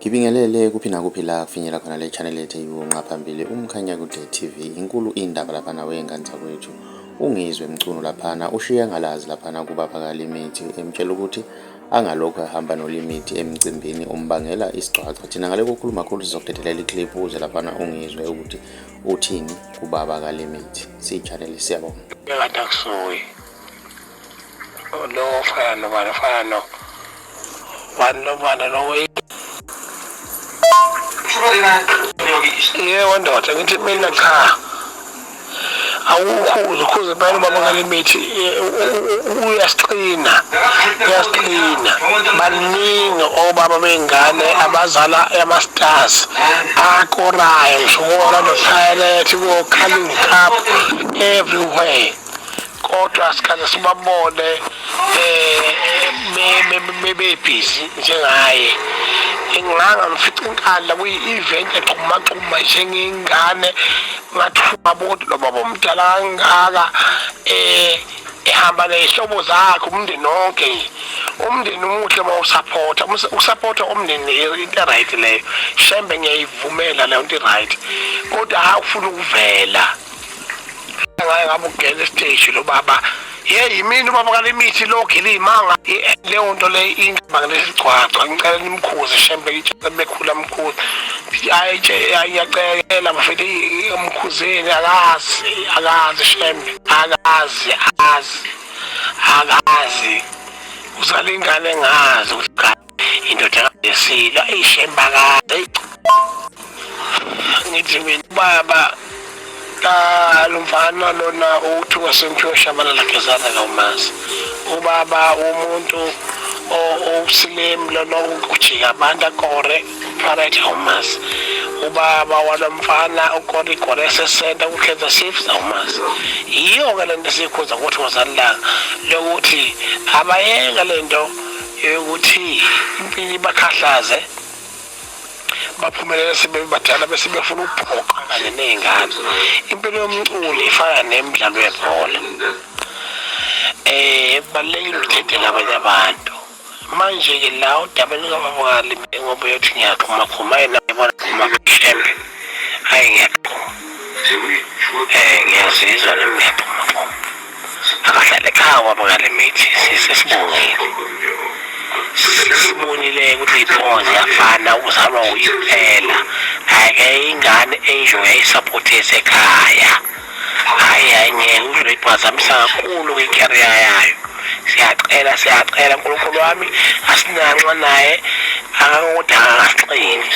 Ngibingelele kuphi nakuphi la kufinyela khona le channel ethu eyiwunqa phambili uMkhanyakude TV. Inkulu indaba laphana wey'ngane zakwethu. UNgizwe Mchunu laphana ushiye angalazi laphana kubaba kaLimithi emtshela ukuthi angalokhu ehamba noLimithi emcimbini umbangela isigcwagcwa. Thina ngale kokukhuluma kakhulu sizokudedelela iclip uze laphana uNgizwe ukuthi uthini kubaba kaLimithi. Siyi-channel siyabonga. Bekade akusuye lo ofana nobani ofana no bani lobani lo. Yebo ndoda, ngithi mina cha, awukhuze ukhuze impela ubaba ngale mithi, uyasixina uyasixina. Baningi obaba bey'ngane abazala ama-stars akorayo, ngisho ko-Orlando Pirates, ko-Carling Cup, everywhere, kodwa sikhaze sibabone bebhizi njengaye. Nganga ngifica inkandla kuyi-event egxumagxuma njengengane, ngathuka ukuthi lo baba omdala kangaka ehamba ney'hlobo zakhe, umndeni wonke nje. Umndeni umuhle uma usaphotha, ukusapotha umndeni into e-right leyo, shembe ngiyayivumela leyo nto i-right, kodwa hhayi ufuna ukuvela ngaye ngabe ugela esiteji lo baba. Yeyi, yimina ubaba kalemithi lo gila iy'manga. Leyo nto leyo ingibangela isigcwagcwa. Ngicela nimkhuze shembe, itshe bekhula mkhuze. Hayi ngiyacela bafethu, umkhuzeni, akazi akazi shembe, akazi akazi akazi, uzala ingane engazi ukuthi indoda yesilo eyishembe akazi. Ngithi mina baba kalomfana lona uthi wasemthiwa Shabalala Gezana kawumazi ubaba womuntu owusilemu lona ujika abantu akore Pirate, awumazi ubaba walomfana ukore igore esesenta ku-Kaizer Chiefs, awumazi. Yiyo-ke le nto esiyikhuza ukuthi ngozanilanga lokuthi abayeke le nto yokuthi impilo ibakhahlaze, baphumelele sebebadala bese befuna ukuphoqa kanye ney'ngane. Impilo yomculo ifana nemidlalo yebhola, kubalulekile ukudedela abanye abantu. Manje-ke la udaba lukababakali ngoba uyothi ngiyaqhuma qhuma yena yabona qhuma shembe, hhayi ngiyaqhuma, ngiyazizwa nami ngiyaqhuma qhuma. Akahlale ekhaya ubaba ngale mithi, sesibongile, sibonile ukuthi iy'bongo ziyafana, ukuzalwa uyimpela. Hhayi-ke ingane enjoya isaphothi esekhaya, hhayi hhayi ngeke uzoyiphazamisa kakhulu kwi-career yayo. Siyacela siyacela, Nkulunkulu wami, asinanxa naye akangodaka akasixini.